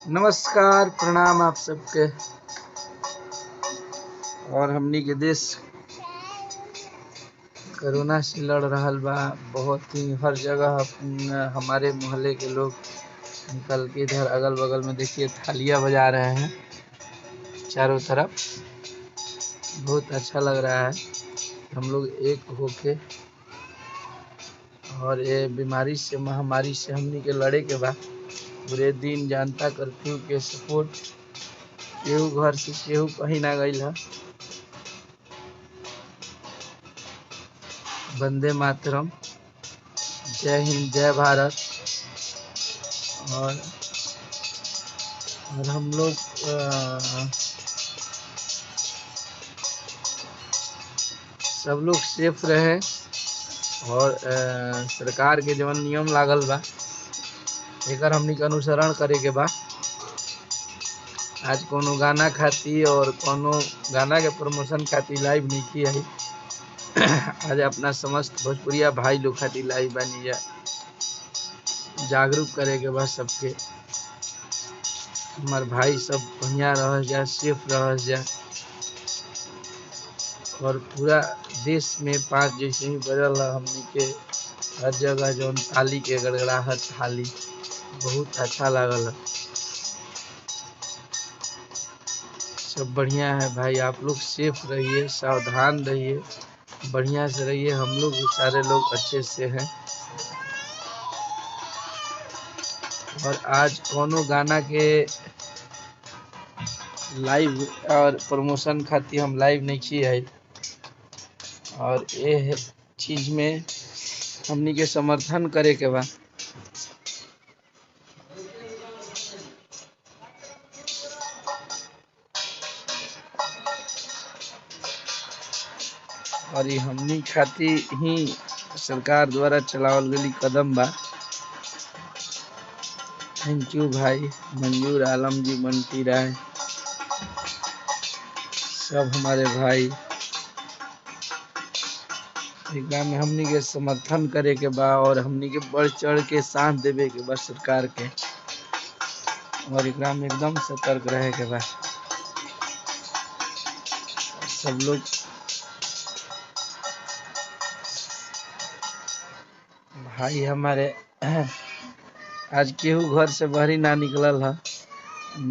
नमस्कार, प्रणाम आप सबके। और हमनी के देश कोरोना से लड़ रहल बा। बहुत ही हर जगह हमारे मोहल्ले के लोग निकल के इधर अगल-बगल में देखिए थालियां बजा रहे हैं चारों तरफ। बहुत अच्छा लग रहा है। हम लोग एक होके और ये बीमारी से, महामारी से हमनी के लड़े के बा। पूरे दिन जनता कर्फ्यू के सपोर्ट, केहू घर से केहू कहीं ना गइल ह। वंदे मातरम, जय हिंद, जय भारत। और हम लोग सब लोग सेफ रहे और सरकार के जवन नियम लागल बा एकर हमनी के अनुसरण करे के बा। आज कोनो गाना खातिर और कोनो गाना के प्रमोशन खातिर लाइव नइखे आई। आज अपना समस्त भोजपुरिया भाई लोग खातिर लाइव बानी जा। जागरूक करे के बा सबके। हमार भाई सब बढ़िया रह जा, सेफ रह जा। और पूरा देश में 5 जैसे ही बजल हमनी के हर जगह जौन ताली के गड़गड़ाहट, थाली बहुत अच्छा लागल। सब बढ़िया है भाई। आप लोग सेफ रहिए, सावधान रहिए, बढ़िया से रहिए। हम लोग भी सारे लोग अच्छे से हैं। और आज कोनो गाना के लाइव और प्रमोशन खातिर हम लाइव नहीं आए। और ये चीज में हमनी के समर्थन करे के बा। और ये हमनी खातिर ही सरकार द्वारा चलावल गई कदम बा। Thank you भाई मंजूर आलम जी, बंटी राय, सब हमारे भाई। एकरा में हमनी के समर्थन करे के बा और हमनी के बढ़ चढ़ के साथ देवे के बा सरकार के। और एकरा में एकदम सतर्क रहे के बा सब लोग। भाई हमारे आज केहू घर से बाहरी ना निकलल है।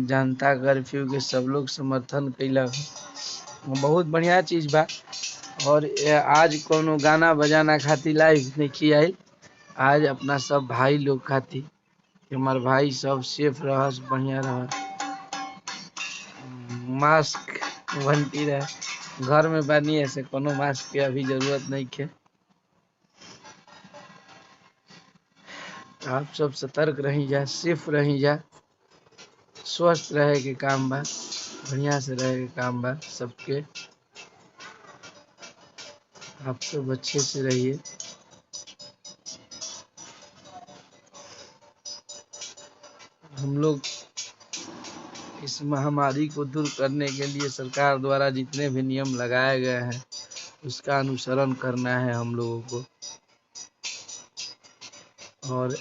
जनता कर्फ्यू के सब लोग समर्थन कैलक, बहुत बढ़िया चीज बा। और आज कोनो गाना बजाना खातिर लाइव नहीं आयल। आज अपना सब भाई लोग खातिर, हमार भाई सब सेफ रहस, बढ़िया रह, मास्क बनती रहे। घर में बानी ऐसे कोनो मास्क के अभी जरूरत नहीं है। आप सब सतर्क रही जा, सेफ रही जा, स्वस्थ रहे के काम बा, बढ़िया से रहे के काम बा सबके। आप सब अच्छे से रहिए। हम लोग इस महामारी को दूर करने के लिए सरकार द्वारा जितने भी नियम लगाए गए हैं उसका अनुसरण करना है हम लोगों को। और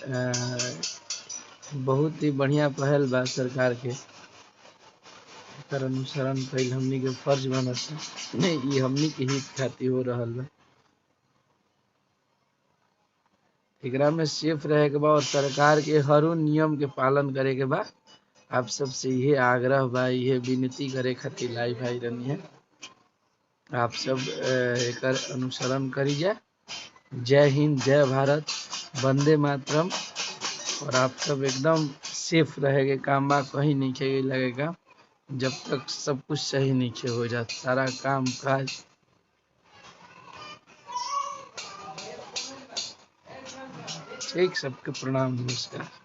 बहुत ही बढ़िया पहल बा सरकार के, एकर अनुसरण कईल हमनी के फर्ज बनत है। नहीं, ये हमनी के हित खातिर हो रहल बा। एकरा में सेफ रहे के बा और सरकार के हर नियम के पालन करे के बा। आप सबसे ये आग्रह बा, ये विनती करे खातिर लाइव आई रहनी है। आप सब एकर अनुसरण करी जा। जय हिंद, जय भारत, वंदे मातरम। और आप सब एकदम सेफ रहे के काम बा, कहीं नहीं खे लगेगा जब तक सब कुछ सही नहीं खे हो जात सारा काम काज। ठीक, सबके प्रणाम, नमस्कार।